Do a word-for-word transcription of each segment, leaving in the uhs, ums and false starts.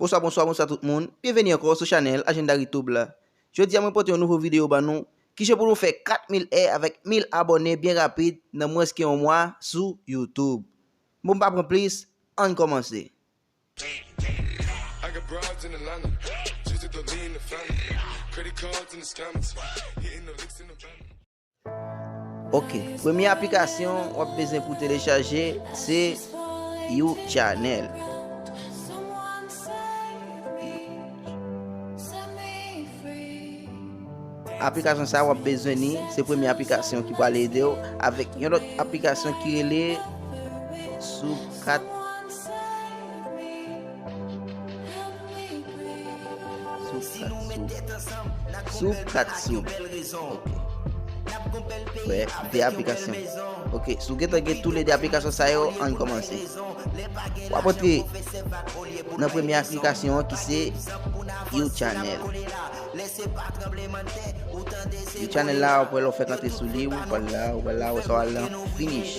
Bonswa, bonswa, bonswa tout moun. Byenveni ankò sou chanèl Agenda Ritube la. Jodi a mwen pote yon nouvo videyo ban nou, kijan pou nou fè kat mil è avèk mil abòne byen rapid nan mwens ke yon mwa sou YouTube. Bon, m pa pran plis, ann kòmanse. I got broads in Atlanta, just to throw me in the family. Credit cards and the scammers, hitting the licks in the van. Ok, premye aplikasyon w ap bezwen pou telechaje se YouChannel. Aplikasyon sa w ap bezwen ni, se premye aplikasyon ki pral ede w avèk yon lòt aplikasyon ki rele Sou kat Sou kat sou. Sou kat sou. Ok. Wè, de aplikasyon. Ok, si w gentan gen toulede aplikasyon sa yo, ann kòmanse. W ap antre nan premye aplikasyon an ki se YouChannel. YouChannel la, w ap wè lè w fèk antre sou li, w pral la, w pral la, w sa w al nan finish.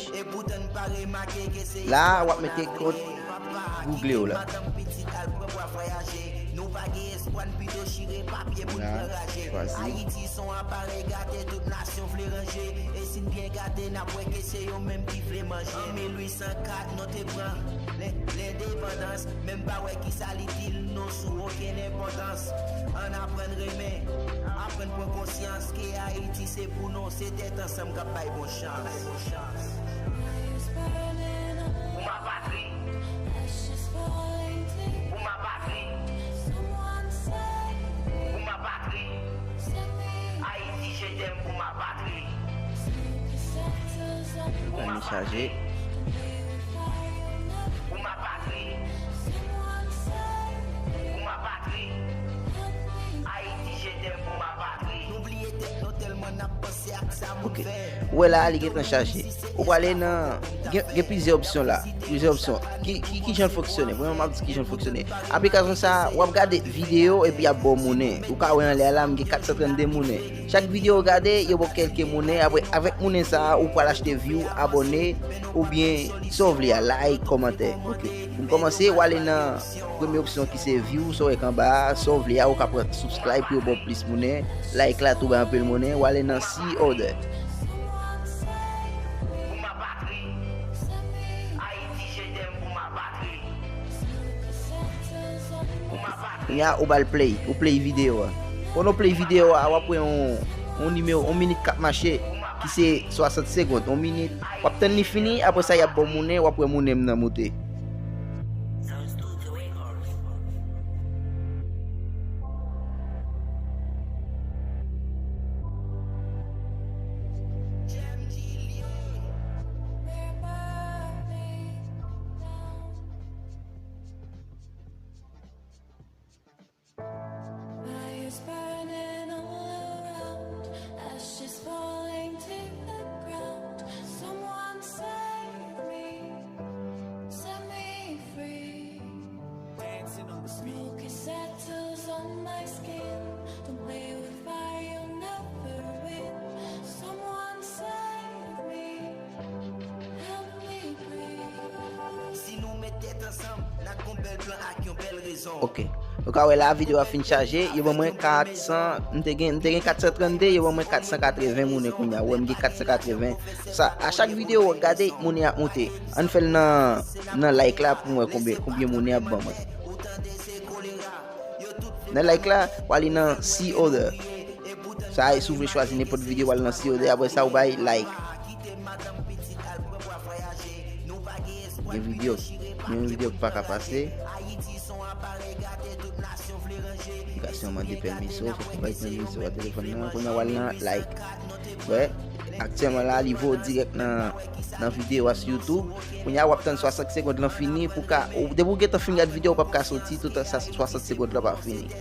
La, w ap mete kòd Google w la. La, chwazi. Ann chaje. Ok. Ou wè la, li gentan chaje. Ou prale nan, gen, gen plizyè opsyon la. Plizyè opsyon. Ki, ki, ki jan l fonksyone? Premyèman, m ap di ki jan l fonksyone. Aplikasyon sa, w ap gade videyo epi y ap ba w monnen. Ou ka wè anlè a la, m gen kat san trannde monnen. Chak videyo w gade, yo ba w kèlke monnen. Apre, avèk monnen sa a, ou pral achte view, abòne, oubyen sa w vle a, like, kòmantè. Ok. Pou n kòmanse, w ale nan premye opsyon ki se view, sa w wè k anba a, sa w vle a, ou ka pran subscribe pou yo ba w plis monnen, like la tou bay anpil monnen, w ale nan see other. Kounye a, ou ba l play, ou play videyo a. Pandan w play videyo a, w ap wè yon, yon nimewo, yon minit k ap mache, ki se swasant segonn, yon minit. W ap tann li fini, apre sa, y ap ba w monnen, w ap wè monnen m nan moute. Fire is burning all around, ashes falling to the ground. Someone save me, set me free. Smoke, it settles on my skin. Don't play with fire, you'll never win. Someone save me. Si nou met tèt ansanm, n ap gon bèl plan ak yon bèl rezon. Ok. Nou ka wè la, videyo a fin chaje. Yo ban mwen kat san, m te gen, m te gen kat san trannde, yo ban mwen kat san katreven monnen kounye a. Ou wè, m gen kat san katreven. Sa, a chak videyo w ap gade, monnen ap monte. Ann fè l nan, nan like la pou m wè konbyen, konbyen monnen y ap ban mwen. Nan like la, w ale nan see other. Sa a, si w vle chwazi nenpòt videyo, w al nan see other, apre sa, ou bay like. Gen videyo, gen yon videyo k pa ka pase. Aplikasyon mande pèmiso, fòk ou bay pèmiso a telefòn nan. Kounye a, w al nan like. Wè, aktyèlman la, li voye w dirèk nan, nan videyo a sou YouTube. Kounye a, w ap tann swasant segonn lan fini pou ka, ou, depi w gentan fin gad videyo, ou p ap ka soti toutan sa swasant segonn lan pa fini.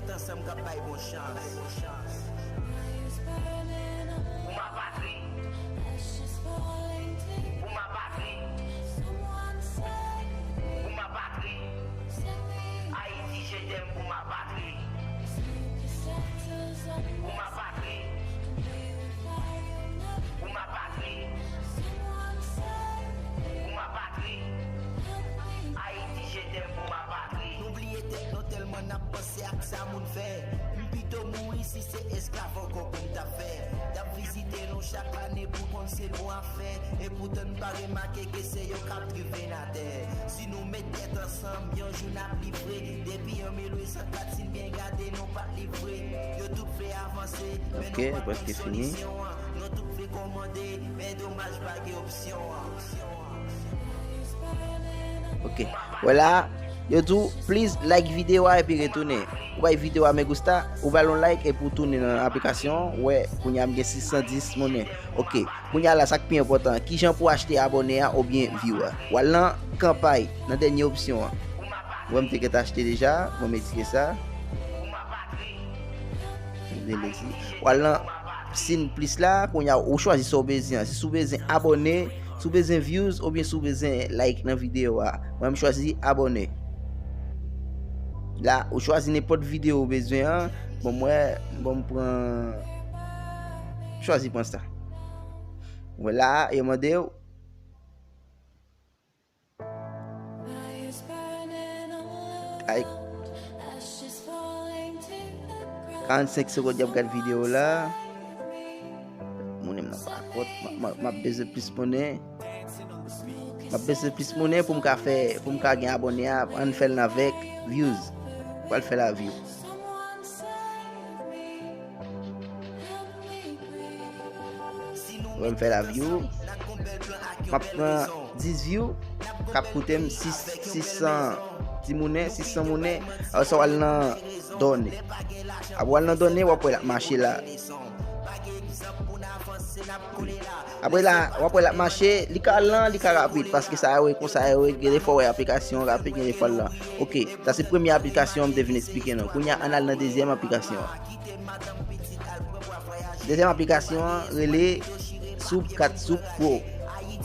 Ayiti, je t'aime pou ma patri. Pou ma patri. Pou ma patri. Pou ma patri. Ayiti, je t'aime pou ma patri. Nou bliye tèt nou tèlman Kòman n ap panse ak sa moun fè? M pito mouri si se esklav ankò pou m t ap fè. T ap vizite nou chak lane pou konn se bon afè. Epoutan n pa remake ke se yo k ap drive n atè. Si nou met tèt ansanm, yon jou n ap livre. Depi an mil uit san kat, si n byen gade, nou pa t livre. Yo tout vle avanse, men Ok, nou pa prèske gen fini. Solisyon an. Nou tout vle kòmande, men domaj pa gen opsyon an. Ok. Wè la, yo di w, please like videyo a epi retounen. Ou bay videyo a me gusta, ou ba l yon like epi w tounen nan aplikasyon an. Wè, kounye a m gen sis san dis monnen. Ok. Kounye a la, sa k pi enpòtan, kijan pou w achte abòne a oubyen view a? W al nan kanpay, nan dènye opsyon an. Ou wè m te gentan achte deja, bon, m retire sa. Delete. W al nan siy plis la, kounye a ou chwazi sa w bezwen an. Si w bezwen abòne, si w bezwen views, oubyen si w bezwen like nan videyo a. Mwen, m chwazi abòne. La, ou chwazi nenpòt videyo ou bezwen an. Bon, mwen, bon, m pran, chwazi pran sa. Wè la, yo mande w. Ay. Karannsenk segonn y ap gad videyo la. Monnen m nan pa kont. M, m, m ap bezwen plis monnen. M ap bezwen plis monnen pou m ka fè, pou m ka gen abòne a. Ann fè l nan avèk views. Pral fè la view. Wè m fè la view. M ap pran dis view k ap koute m sis, sis san ti monnen, sis san monnen. Apre sa, w al nan done. Apre w al nan done, w ap wè l ap mache la. Apre la, w ap wè l ap mache, li ka lan, li ka rapid, paske sa yo ye konsa yo ye, gen de fwa w wè aplikasyon rapid, gen de fwa l lan. Ok, sa se premye aplikasyon m te vin eksplike nou. Kounye a, ann al nan dezyèm aplikasyon an. Dezyèm aplikasyon an rele Soup kat Soup Pro.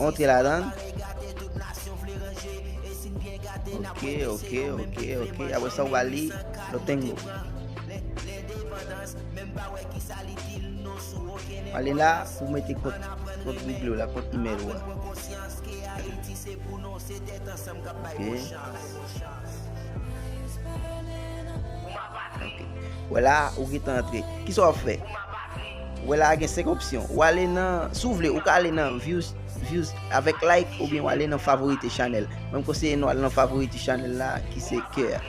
Antre ladan l. Ok, ok, ok, ok. Apre sa, ou ba li Lotengo. Ale la pou mete kont, kont Google ou la, kont email ou a. Ok. Ok. Wè la, ou gentan antre. Kisa w ap fè? Wè la, gen senk opsyon. Ou ale nan, si w vle, ou ka ale nan views, views avèk like, oubyen w ale nan favorite channel. Mwen, m konseye nou al nan favorite channel la, ki se kè a.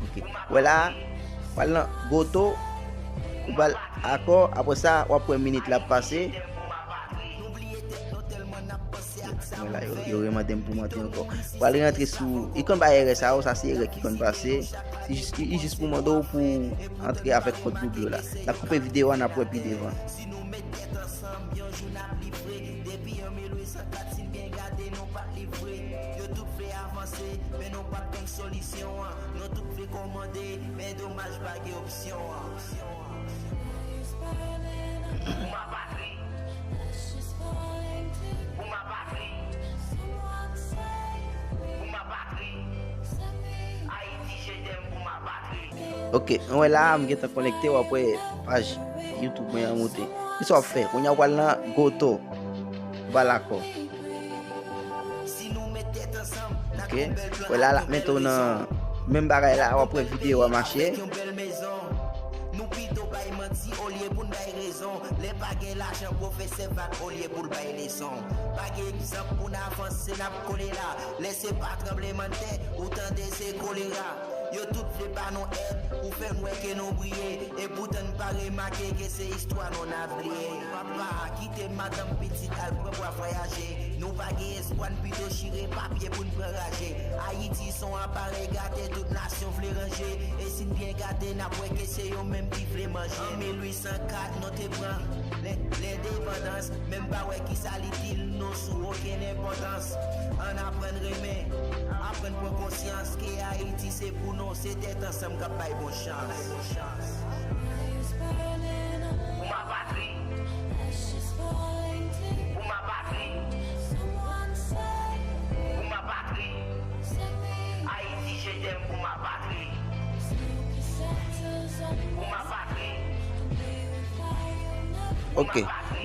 Ok. Wè la, w al nan goto, ou ba l akò, apre sa, w ap wè minit la ap pase. Wè la, yo, yo remande m pou m antre ankò. Pral rantre sou, li konn bay erè sa yo, sa se erè ki konn pase. Li jis, li jis pou mande w pou antre avèk kòd Google la. N ap koupe videyo a, n ap wè pi devan. Si nou met tèt ansanm, yon jou n ap livre. Depi an mil uit san kat, si n byen gade, nou pa t livre. Yo tout vle avanse, men nou pa t konn solisyon an. Nou tout vle kòmande, men domaj pa gen opsyon an. Pou ma patri. Pou ma patri. Pou ma patri. Ayiti, je t'aime pou ma patri. Ok, ann wè la, m gentan konekte, w ap wè paj YouTube mwen an moute. Kisa w ap fè? Kounye a w pral nan goto. Ba l akò. Ok. Wè la, l ap mete w nan menm bagay la, w ap wè videyo a mache. Nou pito bay manti olye pou n bay rezon. Lè pa gen lajan, pwofesè va olye pou l bay leson. Pa gen egzanp pou n avanse, n ap kole la. Lè se pa tranblemanntè, ou tande se kolera. Yo tout vle ba nou èd, pou fè n wè ke nou briye. Epoutan n pa remake ke se istwa nou n ap bliye. Papa, kite madanm, pitit al pran bwa vwayaje. Nou pa gen espwa, n pito chire papye pou n pran raje. Ayiti se yon aparèy gate, tout nasyon vle ranje. E si n byen gade, n ap wè ke se yo menm ki vle manje. An mil uit san kat, nou te pran lendepandans, men m pa wè kisa li di l, nou sou okenn enpòtans. Ann aprann renmen, aprann pran konsyans ke Ayiti se pou nou, se tèt ansanm k ap bay bon chans. Pou ma patri. Pou ma patri. Pou ma patri. Ayiti, je t'aime pou ma patri. Pou ma patri. Ok.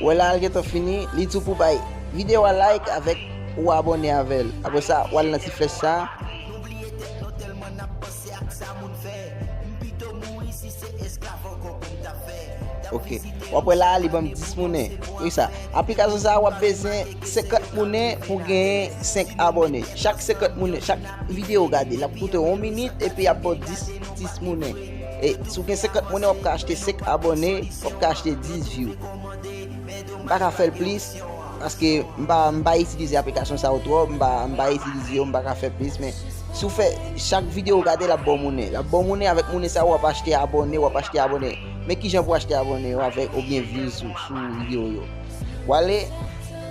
Wè la, l gentan fini. Li di w pou bay videyo a like avèk ou abòne avè l. Apre sa, w al nan ti flèch sa. Nou bliye tèt nou tèlman Ok. W ap wè la, li ban m dis monnen. Wi sa. Aplikasyon sa a, w ap bezwen senkant monnen pou genyen senk abòne. Chak senkant monnen, chak videyo w gade, l ap koute w yon minit epi y ap ba w dis, dis monnen. E si w gen senkant monnen, w ap ka achte senk abòne, w ap ka achte dis view. M pa ka fè l plis, paske m pa, m pa itilize aplikasyon sa yo twòp, m pa, m pa itilize yo, m pa ka fè plis, men si w fè chak videyo w gade, l ap ba w monnen. L ap ba w monnen, avèk monnen sa yo, w ap achte abòne, w ap achte abòne. Men kijan pou achte abòne yo avèk oubyen views sou, sou videyo yo. W ale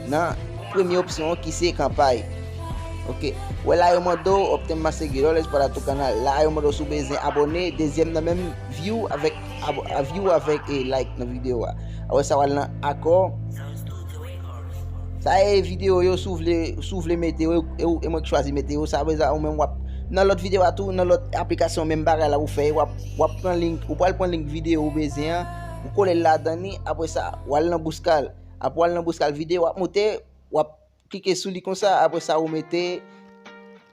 nan premye opsyon an ki se kanpay. Ok. Wè la yo mande w obtain master dollars para tu canal. La yo mande w si w bezwen abòne, dezyèm nan menm view avèk abo- a view avèk e like nan videyo a. Apre sa w al nan akò. Sa e videyo yo, si w vle, si w vle mete yo, e, e, e mwen ki chwazi mete yo, sa vle di ou menm w ap nan lòt videyo a tou, nan lòt aplikasyon menm bagay la ou fè, w ap, w ap pran link, ou pral pran link videyo ou bezwen an, ou kole l ladan li, apre sa w al nan bouskal. Apre w al nan bouskal videyo, w ap moute, w ap klike sou li konsa, apre sa ou mete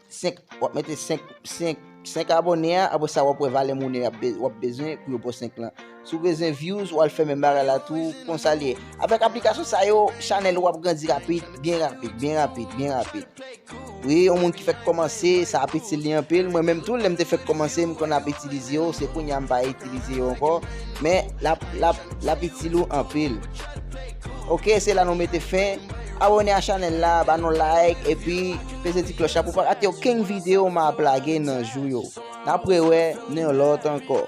senk, w ap mete senk, senk, senk abòne a, apre sa w ap wè valè monnen w ap be- w ap bezwen pou yo ba w senk lan. Si w bezwen views, w al fè menm bagay la tou, konsa l ye. Avèk aplikasyon sa yo, chanèl ou ap grandi rapid, byen rapid, byen rapid, byen rapid. Wi, yon moun ki fèk kòmanse, sa ap itil li anpil. Mwen menm tou, lè m te fèk kòmanse, m konn ap itilize yo, se kounye a m pa itilize yo ankò, men l ap, l ap, l ap itil ou anpil. Ok, se la nou mete fen. Abòne a chanèl la, ba nou like, epi peze ti klòch la pou w pa rate okenn videyo m ap lage nan jou yo. N ap rewè nan yon lòt ankò.